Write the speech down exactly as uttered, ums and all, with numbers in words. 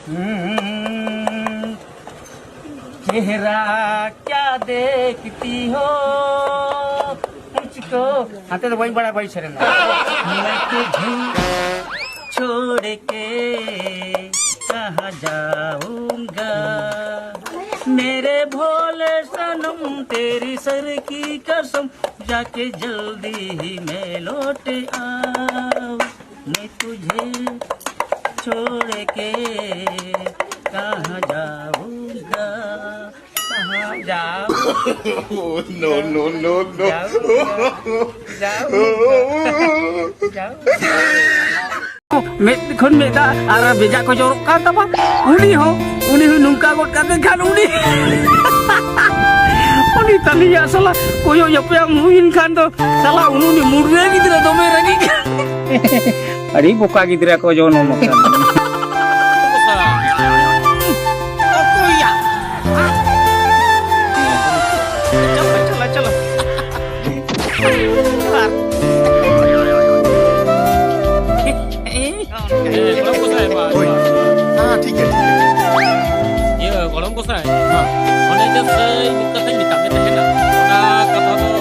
हम्म, चेहरा क्या देखती हो मुझको। हाँ, तो वही बड़ा, वही शरण। मैं तुझे छोड़ के कहाँ जाऊंगा, मेरे भोले सनम, तेरी सर की कसम, जाके जल्दी ही मैं लौट आऊं। मैं तुझे छोड़ के कहाँ जाऊंगा, कहाँ जाऊंगा? Oh, no, no, no, no. जाऊंगा, जाऊंगा, जाऊंगा. ᱢᱮᱫ ᱠᱷᱚᱱ ᱢᱮᱫ ᱫᱟᱜ ᱟᱨ ᱵᱮᱡᱟᱜ ᱠᱚ ᱡᱚᱨᱚᱜ ᱠᱟᱱ ᱛᱟᱢᱟ᱾ ᱩᱱᱤ ᱦᱚᱸ, ᱩᱱᱤ ᱦᱚᱸ ᱱᱚᱝᱠᱟ ᱜᱚᱫ ᱠᱟᱛᱮ ᱠᱷᱟᱱ ᱩᱱᱤ, ᱩᱱᱤ ᱛᱟᱹᱞᱤᱧᱟᱜ ᱥᱟᱞᱟ ᱠᱚᱭᱚᱜ ᱧᱟᱯᱟᱢ ᱦᱩᱭᱮᱱ ᱠᱷᱟᱱ ᱫᱚ, ᱥᱟᱞᱟ ᱩᱱᱩ ᱩᱱᱤ ᱢᱩᱰᱨᱟᱹ ᱜᱤᱫᱽᱨᱟᱹ ᱫᱚᱢᱮ ᱨᱟᱹᱜᱤ ᱠᱟᱱ᱾ ᱟᱹᱰᱤ ᱵᱚᱠᱟ ᱜᱤᱫᱽᱨᱟᱹ ᱠᱚ ᱡᱚᱱᱚᱢ ᱟᱠᱟᱱᱟ᱾ ᱚᱠᱚᱭᱟ? ᱪᱚᱞᱚ, ᱪᱚᱞᱚ, ᱪᱚᱞᱚ᱾ ᱦᱮᱸ, ᱜᱚᱲᱚᱢ ᱜᱚᱸᱥᱟᱭ, ᱢᱟ, ᱦᱳᱭ᱾ ᱢᱟ᱾ ᱦᱮᱸ, ᱴᱷᱤᱠ ᱜᱮᱭᱟ, ᱴᱷᱤᱠ ᱜᱮᱭᱟ᱾ ᱤᱭᱟᱹ, ᱜᱚᱲᱚᱢ ᱜᱚᱸᱥᱟᱭ, ᱦᱮᱸ᱾ ᱚᱱᱮ ᱡᱮ ᱥᱮᱭ ᱢᱤᱫ ᱠᱟᱛᱷᱟᱧ ᱢᱮᱛᱟᱫ ᱢᱮ ᱛᱟᱦᱮᱱᱟ, ᱚᱱᱟ ᱠᱟᱛᱷᱟ ᱫᱚ